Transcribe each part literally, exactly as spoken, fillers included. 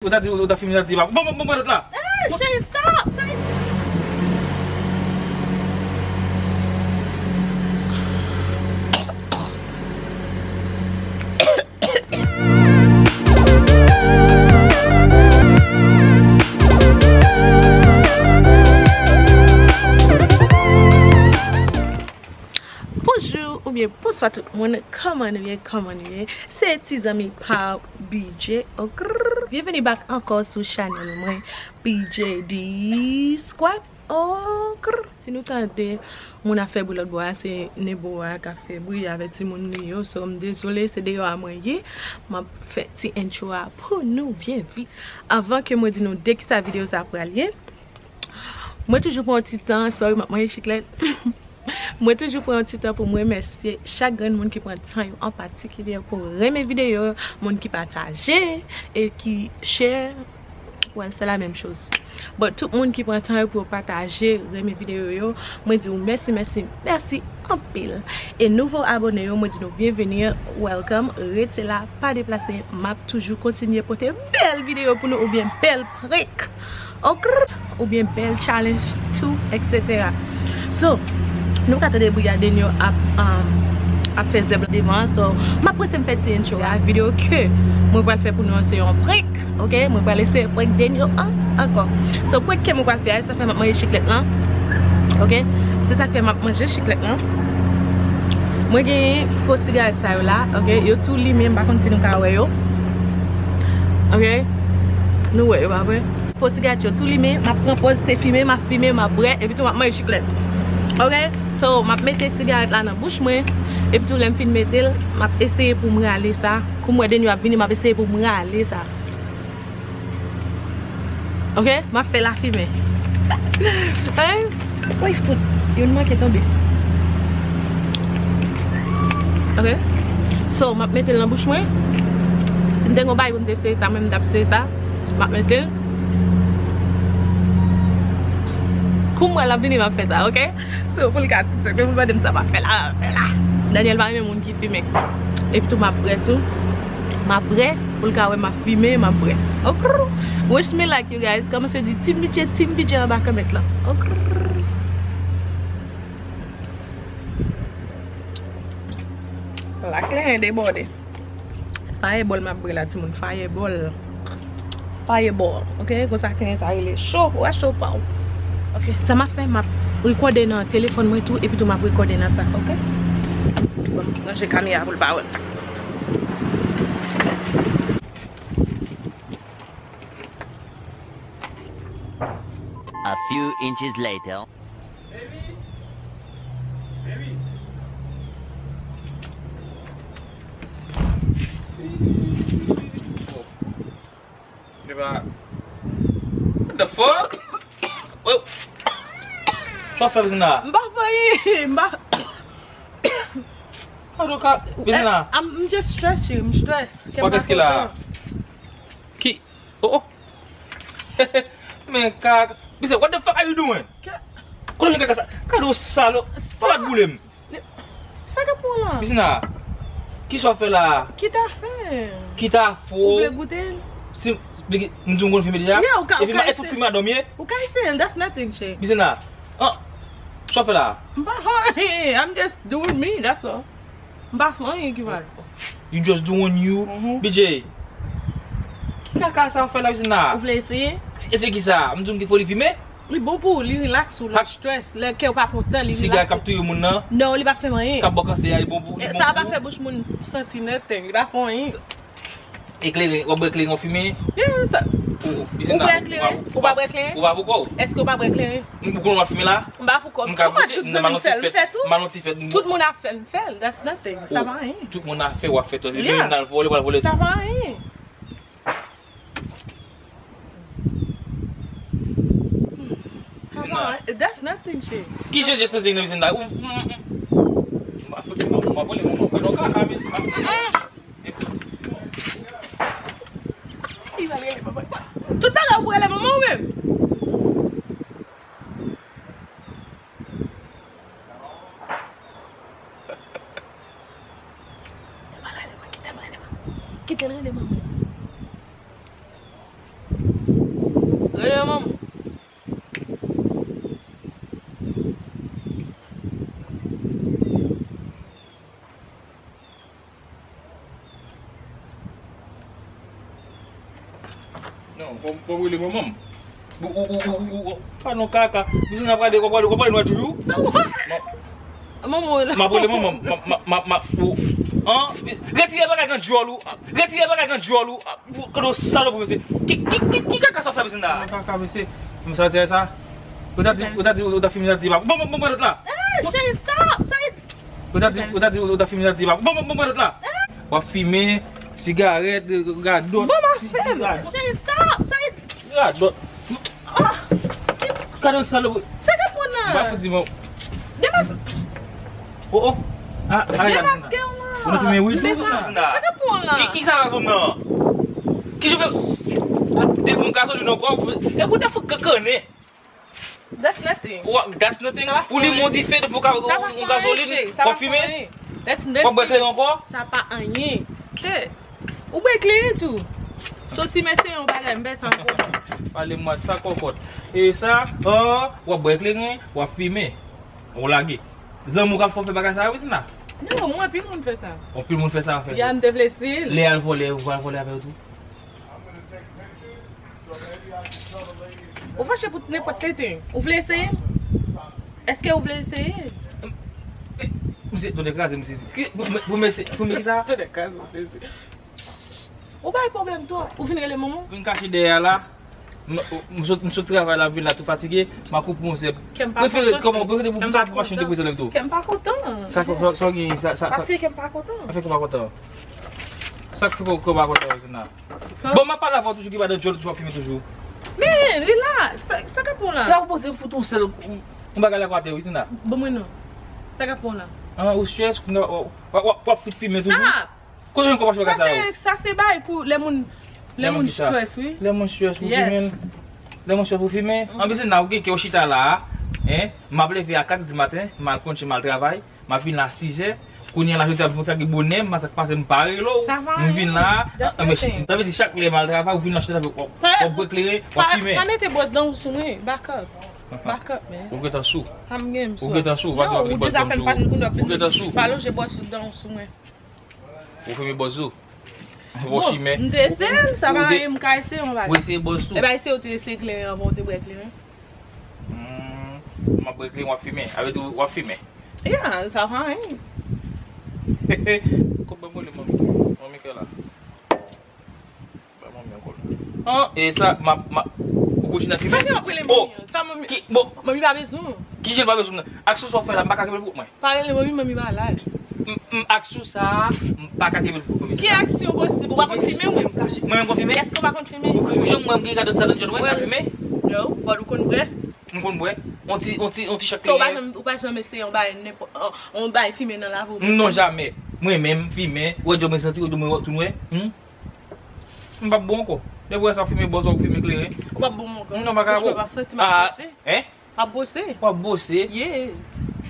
Ou ta di, ou ta fini, ou ta di, bon, bon, bon, bon, lòt la. Ah, cheri, stop! Cheri. Bonjou oubyen bonswa tout moun, kòman nou ye, kòman nou ye? Se ti zanmi pa w, B J, okrr. Byenveni back ankò sou chanèl mwen, B J D Squad, okrr. Si nou tande moun ap fè bri lòt bò a, se Nebo a k ap fè bri avèk timoun li yo. So, m dezole, se deyò a mwen ye. M ap fè ti intro a pou nou byen vit. Anvan ke mwen di nou de kisa videyo sa pral ye, mwen toujou pran yon ti tan, sorry, m ap manje chiklèt. Mwen toujou pran yon ti tan pou m remèsye chak grenn moun ki pran tan yo, an patikilye pou renmen videyo, moun ki pataje e ki share. Well, se la menm choz. But tout moun ki pran tan yo pou yo pataje, renmen videyo yo, mwen di w mèsi, mèsi, mèsi anpil. E nouvo abòne yo, mwen di nou byenveni, welcome, rete la, pa deplase, m ap toujou kontinye pote bèl videyo pou nou oubyen bèl prank. Okrr, oubyen bèl challenge tou, et cetera. So, nou ka tande bri a, Denio ap, um, ap fè zèb la devan an. So, m ap prese m fè ti intro a. Videyo ke mwen pral fè pou nou an se yon prank, oke? Mwen pral eseye prank Denio an ankò. So, prank ke mwen pral fè a, sa fè m ap manje chiklèt lan, oke? Se sa k fè m ap manje chiklèt lan. Mwen gen fo sigarèt sa yo la, oke? Yo tou limen, m pa konn si nou ka wè yo. Oke? Nou wè yo, pa vre? Fo sigarèt yo tou limen, m ap pran pòz se fimen, m ap fimen, m ap bwè, epi tou m ap manje chiklèt. Oke? So, m ap mete sigarèt la nan bouch mwen, epi tou lè m fin mete l, m ap eseye pou m rale sa. Kou m wè Denio ap vini, m ap eseye pou m rale sa. Oke? M ap fè lafimen. Hein? Woy fout, youn manke tonbe. Oke? So, m ap mete l nan bouch mwen. Si m te gen yon bagay pou m te sere sa, mwen m t ap sere sa. M ap mete l. Kou m wè l ap vini, m ap fè sa, oke? So, pou l ka ti tèt, pou l mande m sa m ap fè la, m ap fè la. Daniel pa renmen moun ki fimen. Epi tou, m ap bwè tou. M ap bwè, pou l ka wè m ap fimen, m ap bwè. Okrr. Wish me luck, you guys. Kòmanse di Team B J, Team B J anba kòmèt lan. Okrr. La kleren debòde. Fireball m ap bwè la, timoun. Fireball. Fireball. Oke? Konsa kleren sa rele. Cho. Ou wè cho pa w. Oke. Sa m ap fè, m ap rekòde nan telefòn mwen tou, epi tou m ap rekòde nan sa. Oke? Bon, m ranje kamera pou l pa wè m. A few inches later. What the fuck? Oh. Sa w fè, Bizina? M pa fè anyen. M pa. Sa w ka, Bizina? Eh, I'm, I'm just stretching. M stress. Kè m pa kontan. Ki? Oh, oh. Men kaka. Bizina, what the fuck are you doing? Kote w jwenn kaka sa? Kado salop. Stop. Ou pa t boule m. Sa k ap pran la? Bizina, kisa w fè la? Kit afè. Kit afè. Ou vle goute l? Si, m di w m konn fimen deja? Yeah, ou ka, ou ka eseye. Epi m ap fè fimen a dòmi. Ou ka eseye l, that's nothing, cheri. Bizina, an, sa w fè la? M pa fè anyen, I'm just doing me, that's all. M pa fè anyen ki mal. You just doing you. Mhm. B J, ki kaka sa w fè la, Bizina? Ou vle eseye? Eseye kisa? M di w m gen foli fimen? Li bon pou ou, li relax ou, lè w stress, lè kè w pa kontan, li relax ou. Siga k ap touye moun nan. Non, li pa fè m anyen. K ap ba w kansè a, li bon pou, li bon pou ou. Sa pa fè bouch moun santi nothing, li pa fè anyen. Eklere, w ap bwè kleren, w ap fimen? Yeah, sa. Ou, ou bwè kleren? Ou pa bwè kleren? Ou pa bwè kò w? Èske w pa bwè kleren? M, ou konnen w ap fimen la? M pa pou kò m. M ka goute, m nan malon ti fèt, malon ti fèt. Tout moun ap fè l, m fè l, that's nothing. Sa pa anyen. Tout moun ap fè, w ap fè tou. Epi menm nan vòlè, w al vòlè tou. Sa pa anyen. That's nothing, shit. Ki jan de something nan vizin la? Ou, ou, ou, ou pa fout, ou pa pale, ou pa pale, ou pa pale. Li va rele manman. Tout bagay ou rele manman ou menm. Kite l rele manman. Kite l rele manman. Yo, manman. Non, fò, fò m rele manman m. Ou, ou, ou, ou, ou, ou, pa non kaka. Bizin ap gade, w ap gade, w ap gade nou toujou. Sa w Manman w la. M ap rele manman m. Ma, ma, ma, ma, ou, an? Retire bagay nan djòl ou. Retire bagay nan djòl ou. Kado salopri, mesye. Ki, ki, ki, ki kaka sa w fè, mesye, la? Kaka, mesye. M santi sa. Ou ta di, ou ta di, ou ta fini, ta di, bon, bon, bon, bon, lòt la. Eh, cheri, stop. Sa e Ou ta di, ou ta di, ou ta fini, ta di, bon, bon, bon, bon, lòt la. W ap fimen, sigarèt, radòt. Bon, ma fè m. Cheri, stop. Sa e Radòt. Ah! Kado salopri. Sa k ap pran nan? Ba fout di mwen. Demas. Oh, oh. Ah, ah, Demaske w nan. Ou nan fimen wi tou, sa. Sa k ap pran nan? Ki, ki sa k ap pran nan? Ki je fè? Depi m ka soti nan kò, e pou ta fout kankannen. That's nothing. Wa-, that's nothing. Ou limen yon dife, depi w ka, yon gazolin, w ap fimen. W ap bwè kleren ankò. Sa pa anyen. Kè. Ou bwè kleren tou. So si men se yon bagay, m fè sa ankò. Pale mwa sa kòkòt. E sa, oh, w ap bwè kleren, w ap fimen. Ou lage. Zanmi w k ap fè w fè bagay sa, wi, Sina? Non, mwen, anpil moun fè sa. Anpil moun fè sa, fè. Ya, m te vle eseye l. Lè al vòlè, ou va vòlè avè yo tou. Ou fache pou nenpòt tenten. Ou vle eseye l? Èske ou vle eseye l? Misye, tonnè kraze m sezi. Ki, pou, pou, pou mesye, pou mesye sa? Tonnè kraze m sezi. Ou bay pwoblèm twòp. Ou fin rele manman? Vin kache dèyè la. M, m sot, m sot travay la, m vin la tou fatige. M a koupe yon zèb. Kè m pa kontan. Prefere, kòman, prefere pou sa pou machin te prezan tou. Kè m pa kontan. Sa, sa, sa, sa, sa, sa. Paske kè m pa kontan. Sa fè kè m pa kontan. Sa k fè kè w pa kontan, Rosina? Bon, m ap pale avè w toujou ki pa de djòl toujou ap fimen toujou. Men, li la. Sa, sa k ap pran la? La, ou pote m fout yon sèl, yon bagay la atè, wi, Rosina. Ban mwen non. Sa k ap pran la? An, ou stress, w, w, w, w ap fout fimen toujou. Stop! Kote w jwenn kòb achte bagay sa yo? Sa se, sa se bagay pou lè moun, lè moun stress, wi. Lè moun stress pou fimen. Lè moun stress pou fimen. Anben, Rosina, ou gen kè w chita la, en, m ap leve a kat di maten, m al konn chen, m al travay. M ap vin la sizè. Kounye a la, jodi a, m fè sa ki bonè, m pa sa k pase, m pa rele w. M vin la, sa vle di chak lè m al travay, ou vin la chita, w ap, w ap bwè kleren, w ap fimen. Pa mete bwòs dan w sou mwen, back up. Back up, man. Ou gentan sou. Ou gentan sou, pa di w ap met bwòs dan m sou ou. Ou gentan sou. Pa lonje bwòs dan w sou mwen. Ou fimen bwòs ou. Bon, m te eseye l, sa pa anyen, m ka eseye yon bagay. Ou eseye bwòs tou. Epa, eseye ou te eseye kleren anvan ou te bwè kleren. Hmm, m ap bwè kleren, w ap fimen. Avè tou, w ap fimen. Ya, sa pa anyen. Kòb ban mwen li, manmi. Manmi kè la. Ban manmi ankò la. An, e sa, m ap, m ap, ou bouche nan fimen? Sa ki ap rele manmi an? Sa manmi, ki, bon, manmi pa bezwen w. Ki jan l pa bezwen m nan? Aksyon sa w fè la, m pa ka kenbe l pou mwen. Pa rele manmi, manmi malad. M, m, aksyon sa a, m pa ka kenbe l pou mwen. Ki aksyon posib? Ou pa konn fimen, ou menm? Mwen menm konn fimen? Èske ou pa konn fimen? Ou, ou janm wè m gen radòt sa nan djòl mwen, m ka fimen? Non, but ou konn bwè? M konn bwè. On ti, on ti, on ti chak kleren. So, ou pa janm, ou pa janm eseye yon bagay nenpòt, yon bagay fimen nan lavi w? Non, jamè. Mwen menm, fimen, ou wè djòl mwen santi, ou djòl mwen tou nwè. Hmm? M p ap bon ankò. Depi w wè sa fimen bòz, w ap fimen kleren. Ou p ap bon ankò. Non, m pa ka bon. Paske w ap santi m ap bwose. Hein? M ap bwose. W ap bwose. Yeah.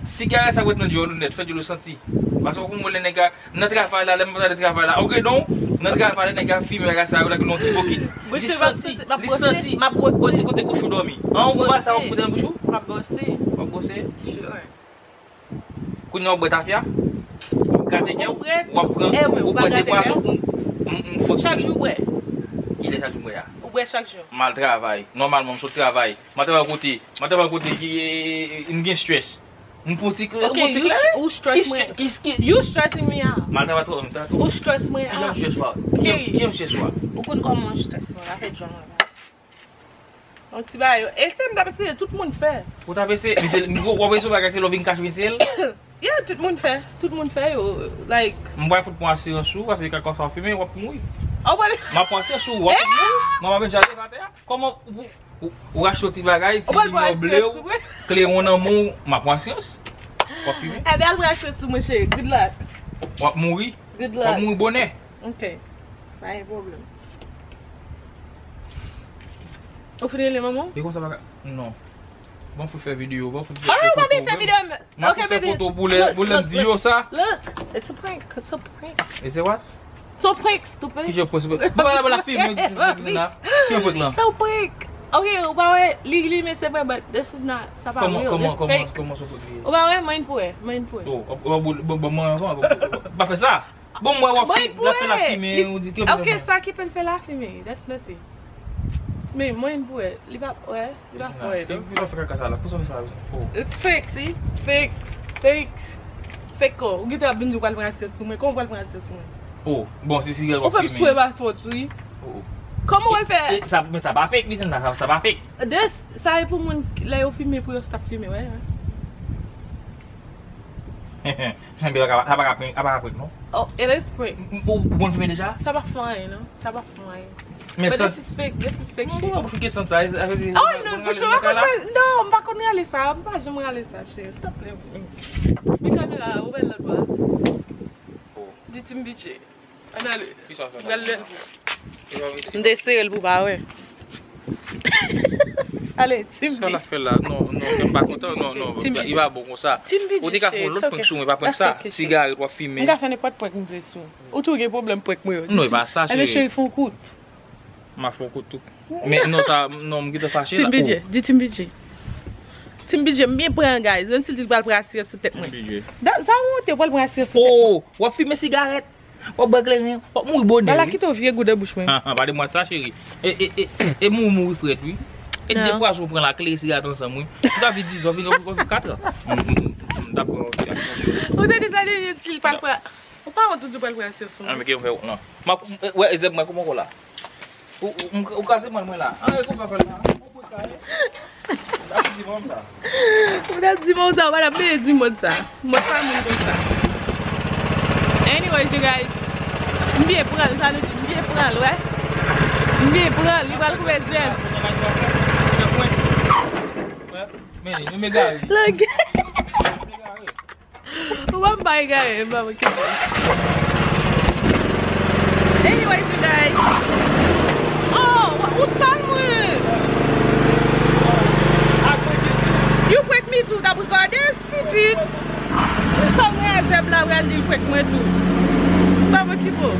Sigarèt sa w ret nan djòl ou nèt, fè djòl ou santi. Paske w konn lè nèg a nan travay la, lè m pa nan travay la. Ok, non, nan travay la, nèg a fimen bagay sa yo la, ki nan ti bokit. Li santi, li santi. M ap bwose. Ou di kote kouch ou dòmi. An, ou pa sa, w ap kote nan bouch ou? M ap bwose. W ap bwose? Sure. Kounye a w ap bwè tafya, w ap grate kè w, w ap pran, ou bwè de pwason, m, m, m fòk. Chak jou w bwè? Kilè chak jou m bwè a? Ou bwè chak jou? M al travay. Nòmalman, m sot travay. M al travay kote, m al travay kote ki, e, e, e, m gen stress. M pran ti kleren, m pran ti kleren. Ou stress mwen. Ki, ki, ki, you stressing me out. M al travay twò, m travay twò. Ou stress mwen out. Ki jan m stress ou a? Ki jan, ki jan m stress ou a? Ou konn kòman m stress mwen, afè djòl mwen la. Yon ti bagay yo. E se m t ap eseye, tout moun fè. Ou t ap eseye, men se, w ap eseye bagay se lè w vin kache men se l. Yeah, tout moun fè. Tout moun fè yo, like. M pral fout pran asirans sou ou, paske kaka sa w fimen, w ap mouri. Oh, w pral. M ap pran asirans sou ou, w ap fout mouri. Mwen, m ap deja leve atè a. Kòman ou, ou, ou rachte yon ti bagay, ti limon ble w, kleren nan men w, m ap pran asirans. W ap fimen. Ebyen, al pran asirans sou mwen, cheri. Good luck. W ap mouri. Good luck. W ap mouri bonè. Ok. Pa gen pwoblèm. Ou fin rele manman w? E konsa pa ka, non. Ban fout fè videyo, ban fout fè foto. Oh, pa byen fè videyo. M ap fout fè foto pou lè, pou lè m di yo sa. Look, it's a prank, it's a prank. It's a what? It's a prank, stupid. Ki jan prank? Bon, la, la, la, film, yo di se prank la. Ki prank la? It's a prank. Ok, ou pa wè, li limen, se vre, but this is not, sa pa real, this fake. Kòman, kòman, kòman se fake li ye? Ou pa wè, mwen pou wè, mwen pou wè. Oh, ou pa bon, bon, bon, mwen avan, pa fè sa. Bon, mwen wè w ap fè, l ap fè la fimen, ou di ki. Ok, sa ki fè l fè la fimen, that's nothing. Men mwen pou wè, li pa, wè, li pa fè wè, non. Li pa fè kaka sa la, pou sa fè sa. Oh. It's fake, see? Fake, fake, fake, oh. Ou gentan ap vin di w pral pran asyans sou mwen, kòman w pral pran asyans sou mwen? Oh, bon, si sigarèt w ap fimen. Ou fè m swe pa fòt, wi. Oh, oh. Kòman w fè? E, e, sa, men sa pa fake, wi, sa, sa pa fake. This, sa e pou moun, lè yo fimen, pou yo stop fimen, wè, wè. Sa pa ka, sa pa ka prank, sa pa ka prank, non? Oh, it is prank. M, m, ou konn fimen deja? Sa pa fè anyen, non. Sa pa fè anyen. Men but sa, this is fake, this is fake shit. Mwen pa bouch ou ki sant sa, sa vle di, oh, non, bouch ou pa konn, non, m pa konn rale sa, m pa janm rale sa, cheri. Stop pale. Men kamera, ouvè l lòt bò. Oh. Di Team B J. Ann ale. Ki sa w fè la? Pral leve. M te sere l pou w pa wè. Ale, Team B J. Sa l ap fè la? Non, non, m pa kontan. Non, non, li pa bon konsa. Team B J, ou te ka fè yon lòt prank sou mwen, pa prank sa. Sigarèt w ap fimen. M ka fè nenpòt prank m vle sou ou. Ou tou gen pwoblèm prank mwen yo. Non, e pa sa, cheri. Ebyen, cheri, fè yon kout. M ap fè yon kout tou. Men non, sa, non, m gentan fache la. Team B J, di Team B J. Team B J, m byen pran, guys. Menm si l di l pral pran asyans sou tèt mwen. Team B J. Da, sa w wonte, w pral pran asyans sou tèt mwen. Oh, w ap fimen sigarèt. W ap bwè kleren, w ap mouri bonè, wi. Bala kite w vye gou de bouch mwen. Ha, ha, pa de mwa sa, cheri. E, e, e, e mouri, mouri frèt, wi. E de pwazon w pran la, kleren sigarèt ansanm, wi. Ou ta viv diz an, w vin, w viv katran. M, m, m, m ta pran yon ti aksyon sou ou. Ou te di sa de si l pral pran. Ou pa wont ou di w pral pran asyans sou mwen. Ah, men ki yon fè wont, non. M ap, wè, e zèb mwen, kòman w la? Ou, ou, ou, ou kraze mwen, mwen la. Ah, e konsa fè l la. Ou ap di mwen sa. Ou t ap di mwen sa, ou pa t ap bezwen di mòd sa. Mòd pa moun konsa. Anyways, you guys, m byen pran l, sa nou di, m byen pran l, wè. M byen pran l, li pral koupe zèb. Men, nou m egare. Lage. Ou pa m pa egare, m pa okipe. Anyways, you guys. Oh, ou sal mwen. You prank me too, t ap regade, stupid. Sa mwen a zèb la, pral di l prank mwen tou. M pa okipe w.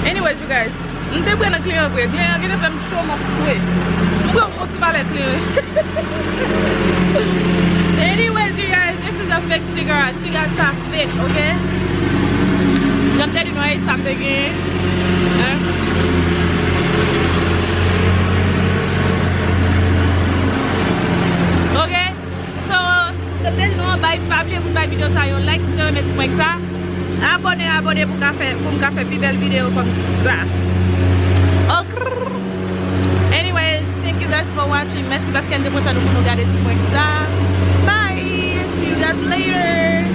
Anyways, you guys. M te pran nan kleren vre. Kleren an gentan fè m cho, m ap swe. M pran yon ti valè kleren. Anyways, you guys, this is a fake cigar. Siga sa fake, ok? Jan m te di nou, e sa m te genyen. Hein? Ok? So, jan m te di nou, bay, pa bliye pou n bay videyo sa yon like si w te renmen ti prank sa. Abòne, abòne pou ka fè, pou m ka fè pi bèl videyo kòm sa. Ok. Anyways, thank you guys for watching. Mèsi paske n te pran tan nou pou nou gade ti prank sa. Bye. See you guys later.